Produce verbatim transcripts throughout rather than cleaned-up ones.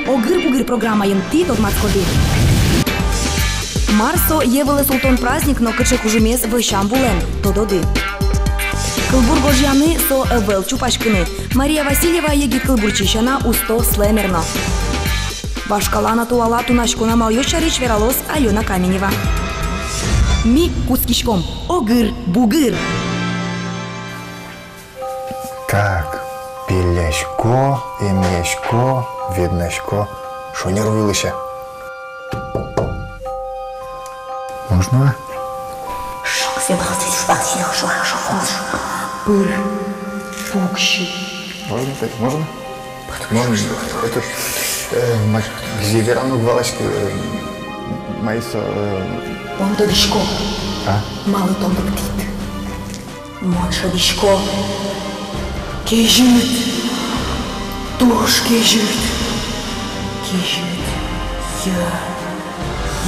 «Огыр-бугыр» программаын тӥ тодматскоды: мар со йӧ вылэ султон праздник но кыӵе кужымез вӧсям вулэн, тододы. Кылбур гожъяны — со ӧвӧл чупаськыны. Мария Васильева егит кылбурчи сяна усто слэмер но. Вашкала но туала тунаськон амалъёс сярысь вералоз Алёна Каменева. Ми кутскиськом. Огыр-бугыр. Так, пеллясько, эмъясько, веднасько, шонер вуылӥсько. Можно? Пыр, пуксьы. Можно так? Можно? Можно. Это, э, ма-, где верано валаське, э, маиса, э. Мон тодӥсько. А? Малы тон лыктӥд. Мон шӧдӥсько: кезьыт, туж кезьыт, кезьыт, йӧ,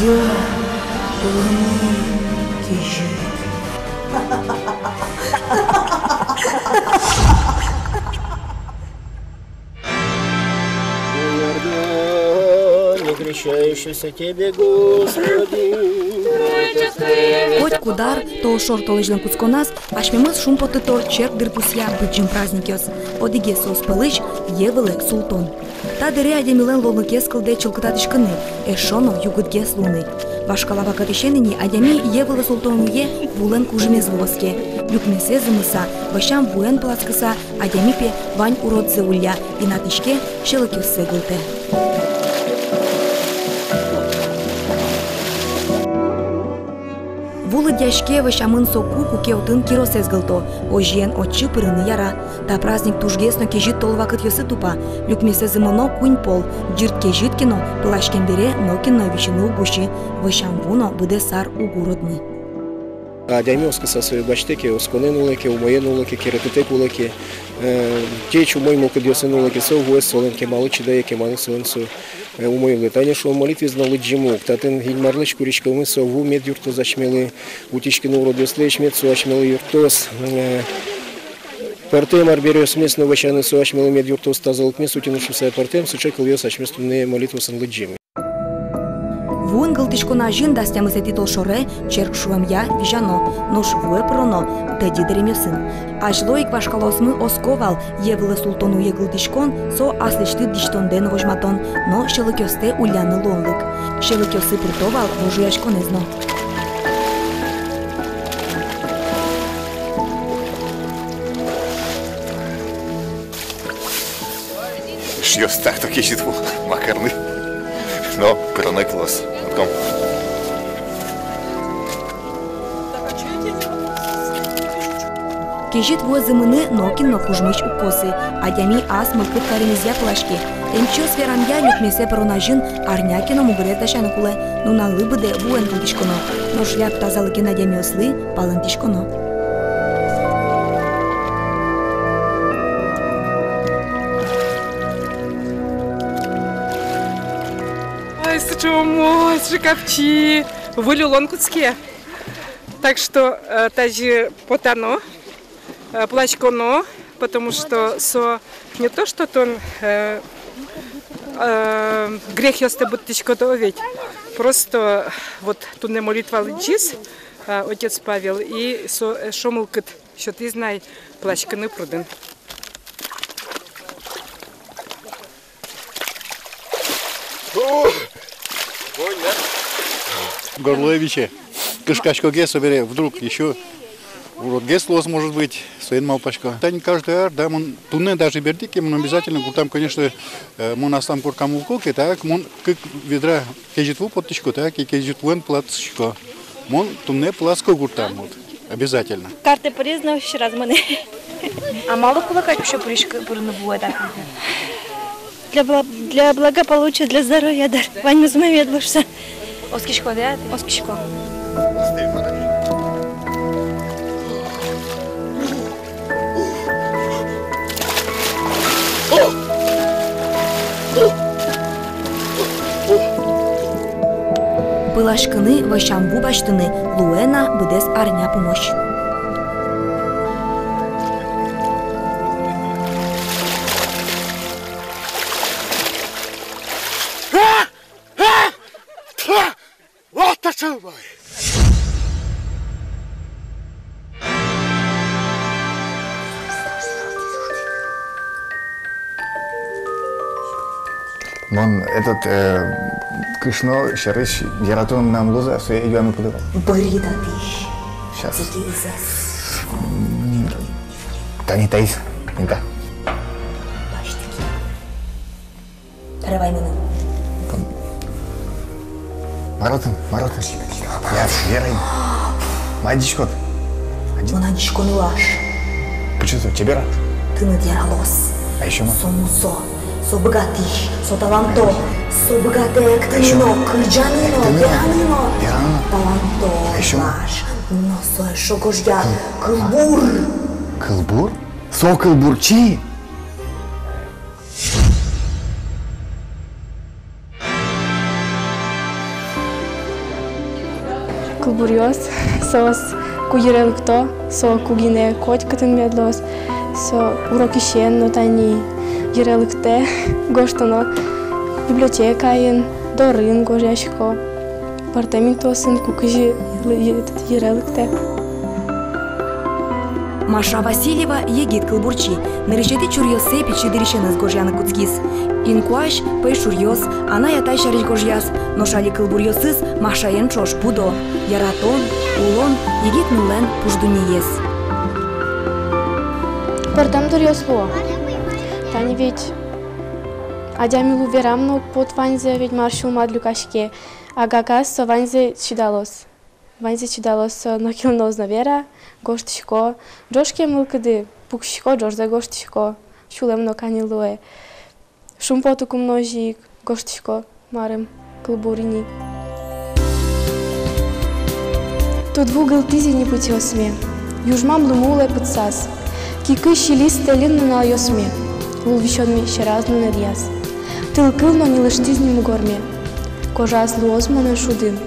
йӧ, лымы кезьыт. Иордан, не крещающийся Тебе, Господи. Котькуд ар толшор толэзьлэн кутсконаз асьмемыз шумпоттыто черк дырпусъя быдӟым праздникъёс. Одӥгез соос пӧлысь — йӧ вылэ султон. Та дыре адямилэн луонлыкез кылдэ чылкытатӥськыны, эшшо но югытгес луыны. Вашкала вакытысен ини адями йӧ вылэ султон уе вулэн кужымезлы оске. Люкмесэ зымыса, вӧсям вуэн пыласькыса, адями, пе, вань уродзэ улля, инатӥське, сьӧлыкъёссэ гылтэ. Ву лыдъяське вӧсямын соку, куке отын киросэз гылто, озьыен отчы пырыны яра. Та праздник тужгес но кезьыт толвакытъёсы тупа. Люкмесэ зымоно куинь пол. Ӟырт кезьыт ке но, пыласькем бере нокин но висьыны уг усьы. Вӧсям ву но быдэс ар уг уродмы. Адями оскыса сое басьтэ ке, осконэн улэ ке, умоен улэ ке, керетытэк улэ ке, э, ӟеч умой мылкыдъёсын улэ ке, со вуэз солэн кемалы чидае, кемалы солэн со, э, умой улэ. Тани шуом, молитваез но лыдӟимы ук. Татын Инмарлэсь куриськомы, со ву мед юрттоз асьмелы утиськыны уродъёслэсь, мед со асьмелы юрттоз, э, пӧртэм арбериосмес но вӧсяны, со асьмелы мед юрттоз тазалыкмес утьыны шуыса пӧртэм сыӵе кылъёс асьмеос туннэ молитваосын лыдӟимы. Вуын гылтӥськон азьын, дас тямысэтӥ толшоре, черк шуэмъя визяно, нош вуэ пыроно тӧдьы дэремъёсын. Азьло ик вашкалаосмы оско вал: йӧ вылэ султон уе гылтӥськон — со аслэсьтыд дӥсьтондэ но возьматон но сьӧлыкъёстэ улляны луонлык. Сьӧлыкъёсы пырто вал вожъяськонэз но. Шьёс так-то кезьыт ву, ма карны. Но пыроно ик луоз. Утком. Кезьыт вуэ зымыны нокин но кужмысь уг косы. Адями ас мылкыд каремезъя пылаське. Эмчиос верамъя, люкмесэ пырон азьын арня ке но мугырез дасяны кулэ. Нуналлы быдэ вуэн гылтӥськоно. Нош ляб тазалыкен адямиослы палэнтӥськоно. Ой, сыӵе умой, сыӵе капчи. Выль улон кутске. Так что, э, тазьы потано, э, пыласьконо, потому что со не то, что тон, э, э, грехъёстэ быдтӥськод, о ведь. Просто вот туннэ молитва лыдӟиз, э, отец Павел, и со, э, эшшо мылкыд сётӥз на ай пыласькыны прудын. Горлое висе. Кышкасько ке, собере вдруг ещё уродгес луоз, может быть, соин малпасько. Тани каждый ар, да, мон туннэ даже бертӥ ке, мон обязательно гуртам, конечно, э, мон аслам коркам улӥсько ке, так, мон кык ведра кезьыт ву поттӥсько, так, и кезьыт вуэн пылатӥсько. Мон туннэ пылатӥсько гуртам, вот, обязательно. Картэ пыриз но, сьӧраз мынэ. А малы кулэ кадь вообще пыриськы-, пырыны вуэ, так? Для бла-, для благополучия, для здоровья, да. Ваньмыз мед луоз шуса. Оскиськод-а тӥ? Оскисько. Пыласькыны, вӧсям ву басьтыны луэ на быдэс арня пумозь. Давай. Мон этот, э, кышно сярысь яратон мынам луоз-а, сое юаме кулэ вал. Быръи татысь. Сейчас. Цыгы изэс. М, тани таиз, инта. Басьтыки. Тыры вай мыным. Мар отын, мар отын. Я, Вера, ма адӟиськод? Адӟи. Мон адӟисько нылаш. Кыӵе со, чебер-а? Тыныд яралоз. А ещё ма? Со мусо, со быгатӥсь, со таланто, со быгатэ эктыны но, кырӟаны но, вераны но. Вераны но. Таланто. А ещё ма? Нылаш. Но со эшшо гожъя. Кыл-, кылбур. Кылбур? Со кылбурчи? Кылбуръёс, соос ку йыре лыкто, со ку гинэ котькытын мед луоз, со урокысен но тани йыре лыктэ, гожтоно библиотекаын, дорын гожъясько. Пӧртэм интыосын ку кызьы лы-, йы-, йыре лыктэ. Маша Васильева — егит кылбурчи. Нырысетӥ чуръёссэ пичи дырысеныз гожъяны кутскиз. Инкуазь, пӧйшуръёс, анай-атай сярысь гожъяз, нош али кылбуръёсыз Машаен ӵош будо. Яратон, улон, егит ныллэн пуш дуннеез. Пӧртэм дыръёс луо. Тани ведь адями луэ, верам но уг поты ваньзэ, ведь мар сюлмад люкаське. А Гагаз со ваньзэ чидалоз. Ваньзэ чидалоз, со нокинлы но уз на вера, гожтӥсько. Ӝожке мылкыды, пуксисько, ӝожзэ гожтӥсько. Сюлэм но каньыл луэ. Шумпотыкум но озьы ик гожтӥсько, марым, кылбур ини. Тудву гылтӥз ини пытьыосме, южмам лымы улэ пытсаз. Кикы силиз тэльын нуналъёсме, лулвисёнме сьӧраз нунедъяз. Тылкыл но ньылыштӥз ни мугорме. Кожаз луоз монэ шудын.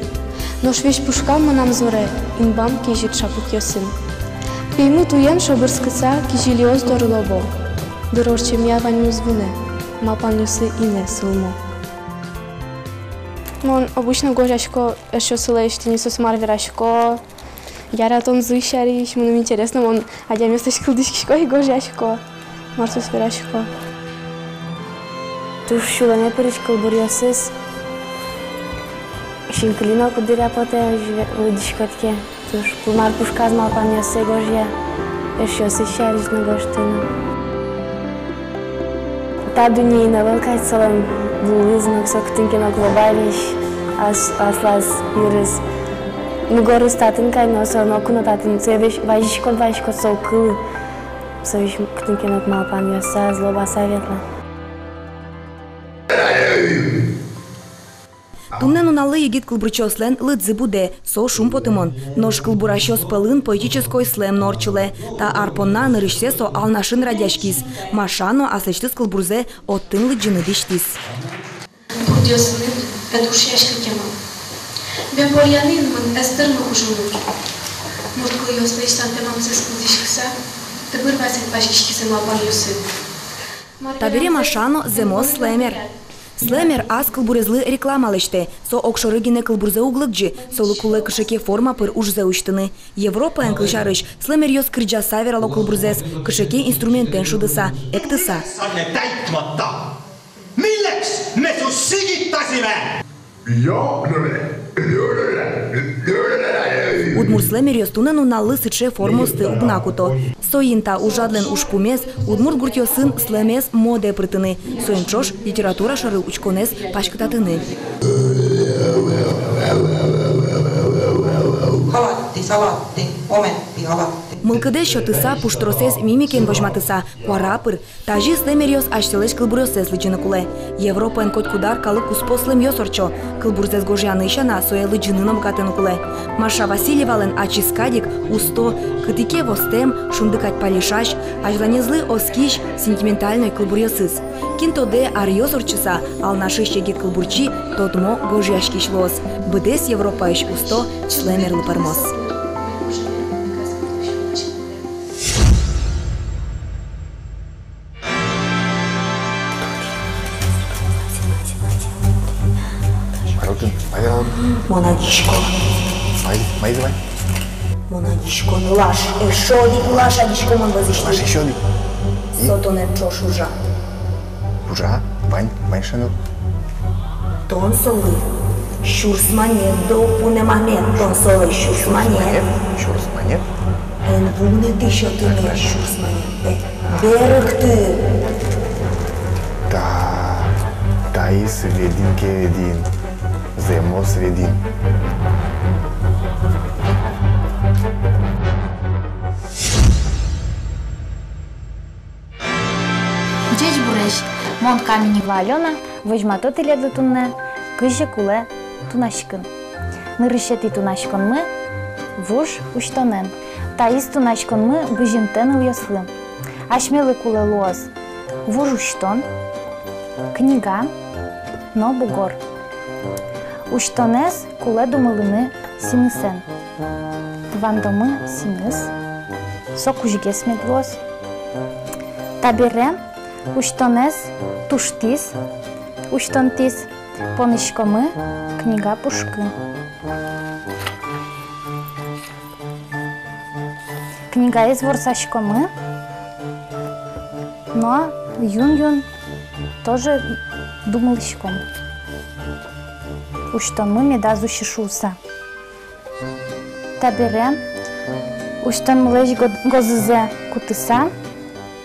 Нош весь пушкам мынам зоре, инбам кезьыт шапыкъёсын. Пеймыт уен шобырскыса, кизилиос доры лобо. Дыр ортчемъя ваньмыз вунэ, малпанъёсы инэ сылмо. Мон обычно гожъясько эшъёсылэсь, тӥни соос мар верасько, яратонзы сярысь, мыным интересно, мон адямиослэсь кылзӥськисько и гожъясько, мар соос верасько. Туж сюлэме пырись кылбуръёсыз, синкыли но куддыръя потэ, озьы лыдӟиськод ке. Туж пу-, мар пушказ малпанъёссэ гожъя, эшъёсыз сярысь но гожтэ но. Та дуннеын ӧвӧл кадь солэн лулыз но, со кытын ке но уг лоба весь ас-, аслаз йырыз. Мугорыз татын кадь но, со ноку но татын, сое весь вазиськод, вазиськод, со уг кылы. Со весь кытын ке но ук малпанъёсаз, лобаса ветлэ. Туннэ нуналлы егит кылбурчиослэн лыдзы будэ, со шумпотымон. Нош кылбурасьёс пӧлын поэтической слэм но ортчылэ. Та ар понна нырысьсэ со Алнашын радъяськиз. Маша но аслэсьтыз кылбурзэ отын лыдӟыны дӥсьтӥз. Бурдъёсыныд пе тушъяськы кема. Бен поръяны инмын эстырмы кужымы. Мурт кылъёслэсь сантэмамзэс кылзӥськыса, тыбыр вазь вазиськиз малпанъёсы. Табере Маша но зэмос слэмер. Слэмер ас кылбурезлы реклама лэсьтэ. Со огшоры гинэ кылбурзэ уг лыдӟы, солы кулэ кыӵе ке форма пыр ужзэ усьтыны. Европаын, кылсярысь, слэмеръёс кырӟаса верало кылбурзэс, кыӵе ке инструментэн шудыса, эктыса. Милемыз мед усьтӥське тазьы ик. Удмурт слэмеръёс туннэ нуналлы сыӵе формаосты уг на куто. Соин та ужрадлэн ужпумез — удмурт гуртъёсын слэмез модае пыртыны, соин ӵош литература шоры учконэз паськытатыны. Мылкыдэз сётыса, пуштросэз мимикаен возьматыса, куара пыр, тазьы слэмеръёс асьсэлэсь кылбуръёссэс лыдӟыны кулэ. Европаын котькуд ар калык куспо слэмъёс ортчо. Кылбурзэс гожъяны сяна, сое лыдӟыны но быгатыны кулэ. Маша Васильевалэн ачиз кадь ик усто, кытӥ ке востэм, шунды кадь пальышась, азьланезлы оскись, сентиментальной кылбуръёсыз. Кин тодэ, аръёс ортчыса, Алнашысь егит кылбурчи тодмо, гожъяськись луоз, быдэс Европаысь усто слэмерлы пӧрмоз. Мон адӟисько. Май, май, давай. Мон адӟисько нылаш. Эшшо одӥг нылаш адӟисько мон вӧзысьтым. Нылаш эшшо одӥг. И? Со тонэн ӵош ужа. Ужа? Вань, вань шуыны. Тон солы сюрс манет док пуне мамед. Тон солы сюрс манет. Сюрс манет. Эн вунэты сётыны сюрс манет. Берыкты. Та, таиз ведӥн ке ведӥн. Зэмос ведӥн. Ӟечбуресь, мон Каменева Алёна, возьмато тӥледлы туннэ, кызьы кулэ тунаськыны. Нырысетӥ тунаськонмы вуж усьтонэн. Таиз тунаськонмы бызьымтэ нылъёслы. Асьмелы кулэ луоз вуж усьтон, книга но бугор. Усьтонэз кулэ думылыны сӥньысэн. Вандомы сӥньыс, со кузьгес мед луоз. Табере усьтонэз туштӥз, усьтонтӥз поныськомы книга пушкы. Книгаез ворсаськомы но юн-юн тоже думылӥськом. Усьтонмы медаз усьы шуыса. Табере усьтонмылэсь го-, гозызэ кутыса,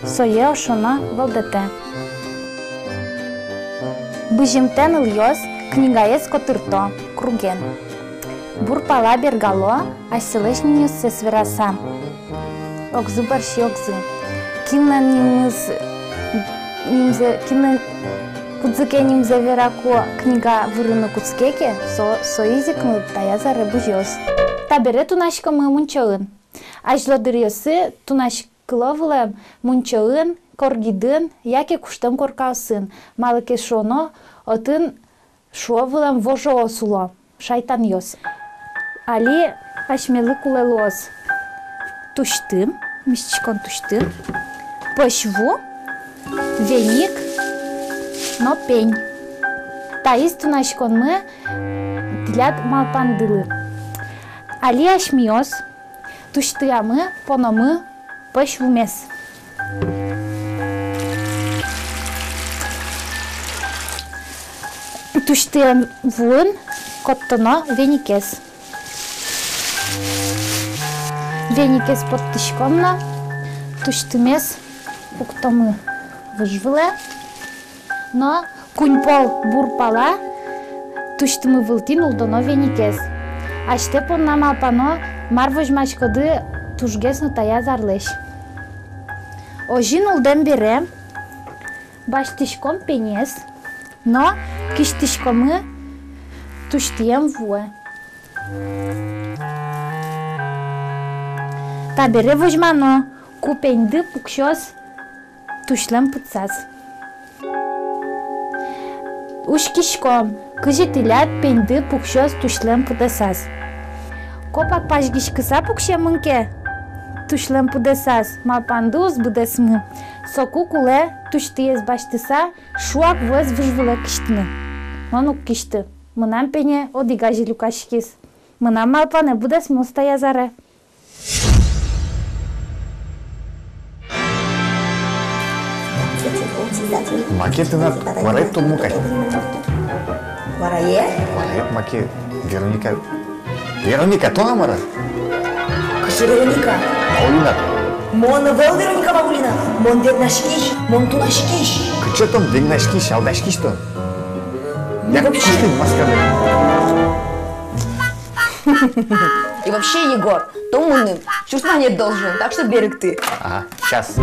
сое ошоно вӧлдэтэ. Бызьымтэ нылъёс книгаез котырто круген. Бур пала бергало, асьсэлэсь нимъёссэс вераса. Огзы бӧрсьы огзы. Кинлэн нимыз, нимзэ, кинлэн кудзэ ке нимзэ вераку книга вырыны кутске ке, со, соиз ик мед таяз аре бызёз. Табере тунаськомы мунчоын. Азьло дыръёсы тунаськыло вылэм мунчоын, коргидын яке куштэм коркаосын, малы ке шуоно, отын шуо вылэм вожоос уло, шайтанъёс. Али асьмелы кулэ луоз тусьты, мисьтӥськон тусьты, пӧсь ву, веник но пень. Таиз тунаськонмы тӥляд малпандылы. Али асьмеос тусьтыямы пономы пӧсь вумес. Тусьтыем вуын коттоно веникез. Веникез поттӥськом но тусьтымес пуктомы выж вылэ. Но куинь пол бур пала тусьтымы вылтӥ нуллоно веникез. Асьтэ понна малпано, мар возьмаськоды тужгес но таяз арлэсь. Озьы нуллэм бере басьтӥськом пенез но кисьтӥськомы тусьтыем вуэ. Табере возьмано, ку пеньды пуксёз тусьлэн пыдсаз. Учкиськом, кызьы тӥляд пеньды пуксёз тусьлэн пыдэсаз. Копак пазьгиськыса пуксемын ке тусьлэн пыдэсаз, малпанды уз быдэсмы. Соку кулэ тусьтыез басьтыса, шуак вуэз выж вылэ кисьтыны. Мон уг кисьты. Мынам пене одӥг азе люкаськиз. Мынам малпанэ быдэсмоз таяз аре. Маке тынад куараед тодмо кадь. Куарае? Куараед маке, Вероника. Вероника, тон-а мар-а? Кыӵе Вероника? Ваулина. Мон ӧвӧл Вероника Ваулина. Мон ведь вераськись, мон тунаськись. Кыӵе тон вераськись, алдаськись тон. Ну, вообще. Кыӵе тон маскамен. И вообще, Егор, тон мыным сюрс манет должен, так что берыкты. Ага, сейчас.